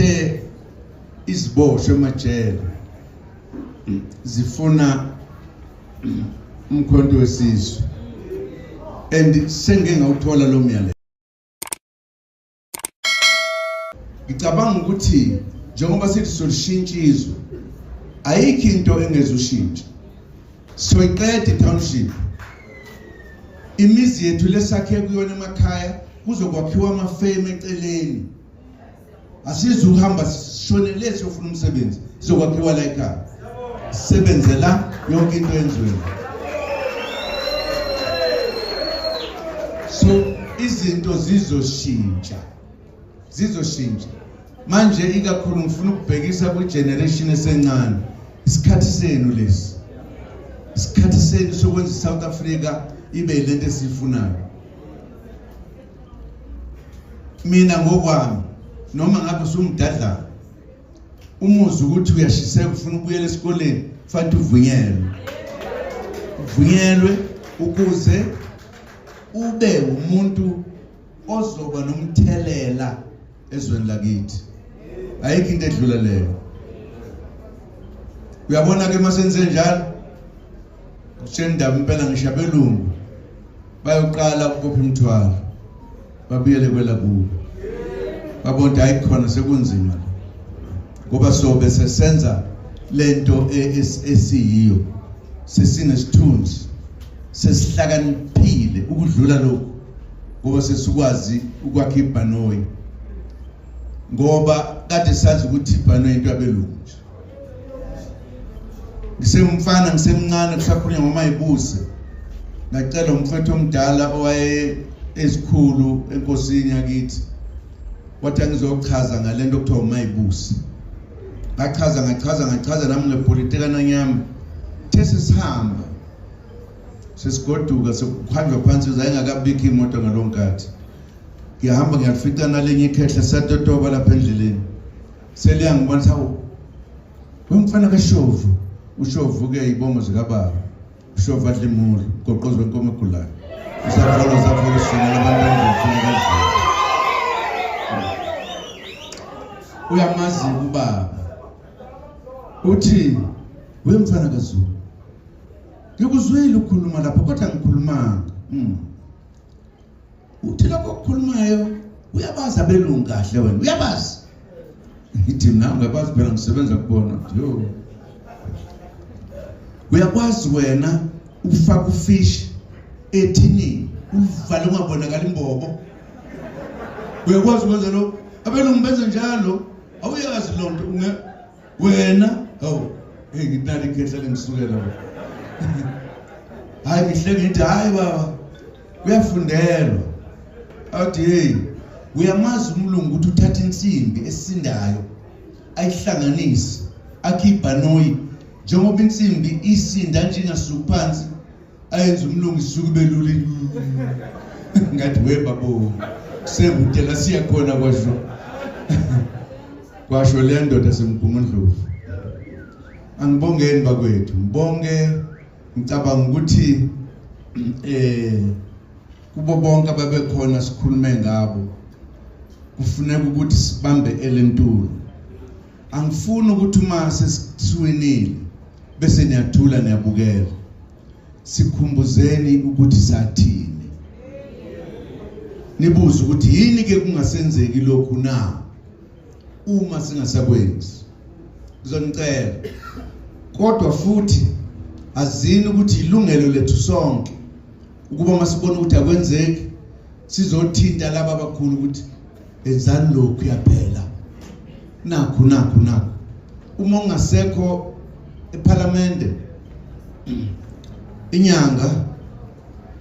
Bathe iziboshwe emajele zifuna umkhonto wesizwe and sengike ngawuthola lo myalelo. Ngicabanga ukuthi njengoba sithi solishintsha izwe, ayikho into engezushintsha. Soyiqeda i-township, imizi yethu lesakhe kuyona emakhaya kuzokwakhiwa amafemu eceleni. Asizukuhamba sishone le siyofuna umsebenzi, sizokwakhiwa la ekhaya, sisebenze la yonke into enzweni. So izinto zizoshintsha, zizoshintsha manje. Ikakhulu ngifuna ukubhekisa kwi-generation esencane, isikhathi senu lesi, isikhathi senu sokwenza i-South Africa ibe lento esiyifunayo. Mina ngokwami, noma ngabe usumdadlana, umuzi ukuthi uyashiseka ufuna ukubuyela esikoleni, kufanele uvunyelwe, uvunyelwe ukuze ube umuntu ozoba nomthelela ezweni lakithi. Ayikho into edlula leyo. Uyabona ke masenze njalo, kutshela indaba impela, ngisho abelungu bayoqala ukubopha imithwalo babuyele kwelakubo, babona hayi khona sekunzima la, ngoba sobe sesenza lento esiyiyo, sesinesithunzi, sesihlakaniphile ukudlula lokhu, ngoba sesikwazi ukwakha ibhanoyi, ngoba kade sazi ukuthi ibhanoyi into abelungu nje. Ngisemfana, ngisemncane, kusakhulunywa ngoMayibuse, ngacela umfethu omdala owaye ezikhulu enkosini yakithi, wathi angizochaza ngalento okuthiwa uMayibuse. Ngachaza, ngachaza, ngachaza nami ngepolitika nanyami. The sesihamba sesigoduka, sekuhanjwa phansi, zayingakabikho imoto ngaloo nkathi. Ngiyahamba ngiyafica nalenye ikhehle satotoba lapha endleleni, seliyangibona, hawu wemfana kaShovu. UShovu-ke ibongo zikababa, uShovu adla imulu, ugoqozi wenkomo egulayo, usakholwa sakholwa usungela abantu endlini kazulu. Uyamazi ubaba, uthi wemfana kaZulu, ngikuzwile ukukhuluma lapha kodwa ngikhulumanga. Uthi lokho okukhulumayo uyabazi abelungu kahle wena, uyabazi. Ngithi mina ngiyabazi phela, ngisebenza kubona. Yo, uyakwazi wena ukufaka ufish ethinini uvale ungabonakala imbobo? Uyakwazi ukwenza lokho? Abelungu benze njalo, awuyazi loo nto wena? Hawu, hey, nginali ikhehla lengisukela. Hayi, ngihle ngithi hayi baba, kuyafundelwa. Athi hey, uyamazi umlungu ukuthi uthatha insimbi esindayo ayihlanganise akhe ibhanoyi, njengoba insimbi isinda nje ingasuki phansi, ayenze umlungu isuke belula. Ngathi we babo, sekude la siya khona. Kwasho, kwasho le ndoda semgungundlovu. Angibongeni bakwethu, ngibonge. Ngicabanga ukuthi kubo bonke ababekhona sikhulume ngabo, kufuneka ukuthi sibambe elentulo. Angifuni ukuthi uma sesiwinile bese niyathula niyabukela. Sikhumbuzeni ukuthi sathini, nibuze ukuthi yini ke kungasenzeki lokhu na uma singasakwenzi. Ngizonicela kodwa futhi azini ukuthi ilungelo lethu sonke ukuba masibona ukuthi akwenzeki, sizothinta laba abakhulu ukuthi enzani lokhu, yaphela nakhu nakhu nakhu. Uma ungasekho ePhalamende inyanga,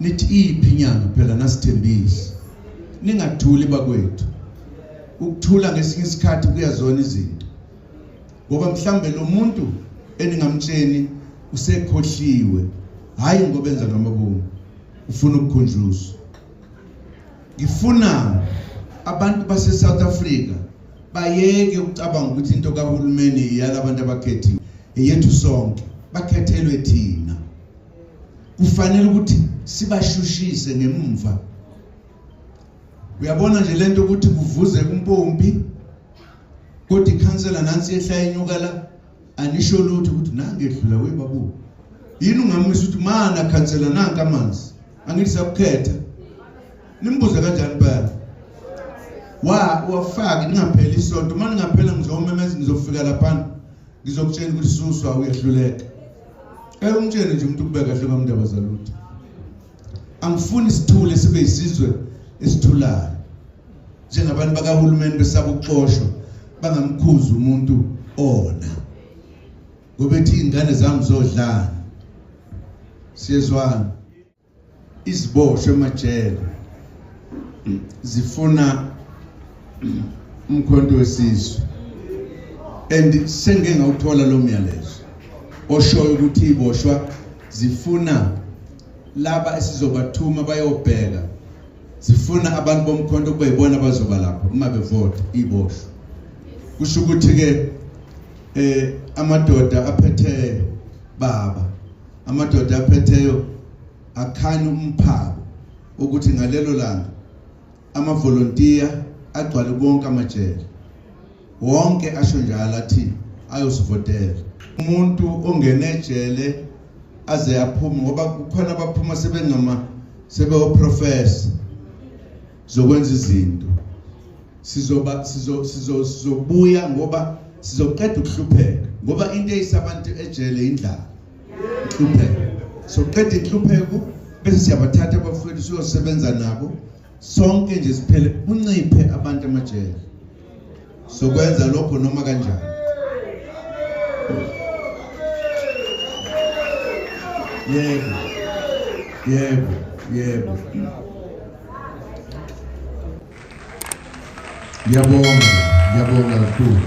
nithi iphi inyanga phela, nasithembise. Ningathuli bakwethu, ukuthula ngesinye isikhathi kuyazona izinto, ngoba mhlambe lo muntu eningamtsheni usekhohliwe, hayi ngoba enza ngamabomu, ufuna ukukhunjuzwa. Ngifuna abantu base South Africa bayeke ukucabanga ukuthi into kahulumeni iyalabantu abakhethiwe, eyethu sonke, bakhethelwe thina. Kufanele ukuthi sibashushise ngemva. Uyabona nje lento ukuthi kuvuze umpompi. Kodwa ikhansela nansi yehla yenyuka la, anisho lutho ukuthi nange edlula we babu. Yini ungamisa ukuthi mana khansela nanka amanzi. Angithi siyakukhetha. Nimbuze kanjani phela? Wa wafaka ningapheli isonto, uma ningaphela ngizomemeza ngizofika laphana. Ngizokutshela ukuthi suswa uyehluleka. Eh umtshele nje umuntu kubeka kahle kwamndaba zalutho. Angifuni sithule sibe isizwe esithulayo. Njengabantu bakahulumeni besaba ukuxoshwa bangamkhuzi umuntu ona. Ngoba ethi ingane zami zodlana. Siyezwana. Iziboshwe emajele zifuna umkhonto wesizwe and sengike ngawuthola lo myalezo oshoyo ukuthi iboshwa zifuna laba esizobathuma bayobheka zifuna abantu bomkhonto kube yibona abazoba lapho uma bevota iboshwa. Kusho ukuthi ke amadoda aphethe baba, amadoda aphetheyo akhani umphako ukuthi ngalelo langa amavolontiya agcwale konke amajele wonke, asho njalo athi ayosivotela. Umuntu ongene ejele aze aphume, ngoba kukhona abaphuma sebengama sebewoprofessor zokwenza izinto. Sizoba sizo sizo sizobuya ngoba sizoqeda ukuhlupheka, ngoba into eyisabantu ejele indlala, inhlupheko. Soqeda inhlupheko bese siyabathatha abafowethu siyosebenza nabo sonke nje siphele, kunciphe abantu emajele. Sokwenza lokho noma kanjani. Yebo, yebo, yebo. Ngiyabonga, ngiyabonga kakhulu.